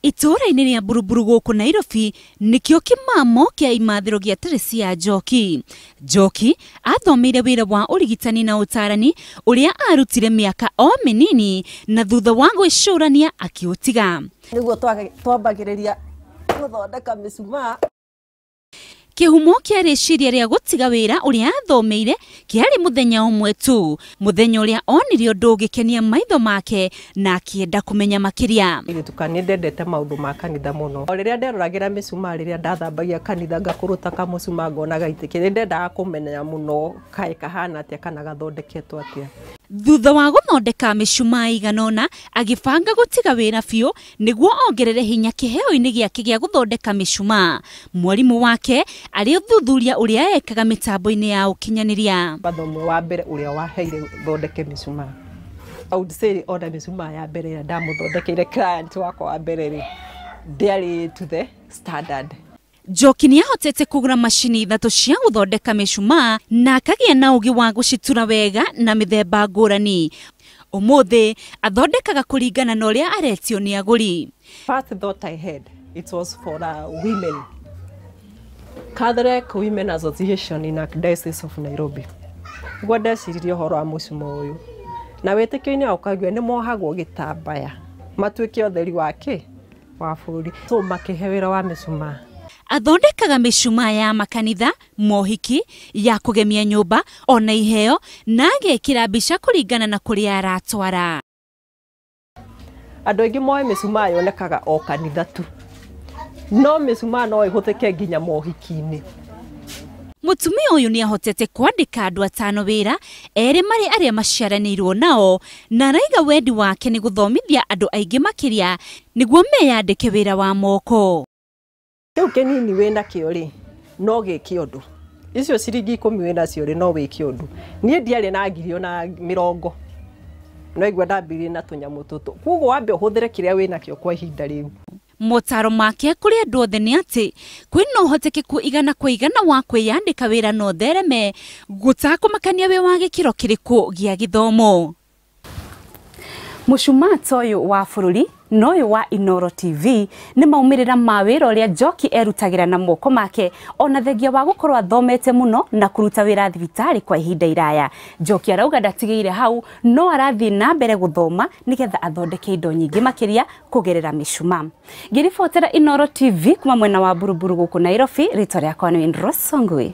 Itũũra-inĩ rĩa Buruburu gũkũ Nairobi nĩkĩo kĩmamo kĩa imathĩro gĩa Teresia Njoki. Njoki athomeire wĩra wa ũrigitani na ũtarani ũrĩa arutire mĩaka o mĩnini na thutha wa gwĩcũrania akĩũtiga. Nĩguo twambagĩrĩria gũthondeka mĩcumaa. Kĩhumo kĩa rĩciria rĩa gũtiga wĩra ũrĩa athomeire kĩarĩ mũthenya ũmwe tu, mũthenya ũrĩa onire ũndũ ũngĩkenia maitho make na akĩenda kũmenya makĩria. Nĩ ndendete maũndũ ma kanitha mũno. O rĩrĩa nderoragĩra mĩcumaa rĩrĩa ndathambagia kanitha ngakũrũta kamũcumaa ngona gaitĩkĩ, nĩ ndendaga kũmenya mũno kaĩ kahana atĩa kana gathondeketwo atĩa. Thutha wa gũthondeka mĩcumaa igana ũna, agĩbanga gũtiga wĩra biũ nĩguo ongerere hinya kĩheo-inĩ gĩake gĩa gũthondeka mĩcumaa. Mwarimũ wake arĩ ũthuthuria ũrĩa ekaga mĩtambo-inĩ ya ũkinyanĩria. Watho ũmwe wa mbere ũrĩa waheire thondeke mĩcumaa. I would say ona mĩcumaa ya mbere ĩrĩa ndamũthondekeire client wakwa wa mbere rĩ, ndĩarĩ to the standard. Njoki nĩ ahotete kũgũra macini ithatũ cia gũthondeka mĩcumaa na akagĩa na ũgĩ wa gũcitura wega na mĩthemba ngũrani. Ũmũthĩ athondekaga kũringana na ũrĩa aretio nĩ agũri. First thought I had, it was for women. Catholic Women Association in Archdiocese of Nairobi. Nĩguo ndeciririe ũhoro wa mũcumaa ũyũ. Na wĩtĩkio-inĩ wa ũkaigua nĩ mohagwo gĩtambaya matuĩke ũtheri wa kĩ? Wa bũrũri. So makĩhe wĩra wa mĩcumaa. Athondekaga mĩcumaa ya makanitha, mohiki, ya kũgemia nyũmba ona iheo na agekĩra mbica kũringana na kũrĩa aratwara. Andũ aingĩ moĩ mĩcumaa yonekaga o kanitha tu. No mĩcumaa no ĩhũthĩke nginya mohiki-inĩ. Mũtumia ũyũ nĩ ahotete kwandĩka andũ atano wĩra, erĩ marĩ arĩa maciaranĩirwo nao, na araiga wendi wake nĩ gũthomithia andũ aingĩ makĩria nĩguo meyandĩke wĩra wa moko. Kĩu kĩnini wĩnakĩo rĩ, no gĩke ũndũ. Icio ciringi 10 wĩnacio rĩ, no wĩke ũndũ. Niĩ ndiarĩ na ngiri ona 20. No igua ndambirie na tũnyamũ tũtũ. Koguo wambe ũhũthĩre kĩrĩa wĩnakĩo kwa ihinda rĩu. Motaro make kũrĩ andũ othe nĩ atĩ kwĩna ũhotekeku 100 kwa 100 wa kwĩyandĩka wĩra no thereme gũtakũmakania wĩ wa gĩkĩro kĩrĩkũ gĩa gĩthomo. Mũcumaa ta ũyũ wa bũrũri na ũyũ wa Inooro TV nĩ maumĩrĩra ma wĩra ũrĩa Njoki erutagĩra na moko make ona thengia wa gũkorwo athomete mũno na kũruta wĩra thibitarĩ kwa ihinda iraya. Njoki arauga ndatigĩire hau no arathiĩ na mbere gũthoma nĩgetha athondeke indo nyingĩ makĩria kũgerera mĩcumaa. Ngĩribotera Inooro TV kuma mwena wa Buruburu gũkũ Nairobi, rĩtwa rĩakwa nĩ Rose Songwe.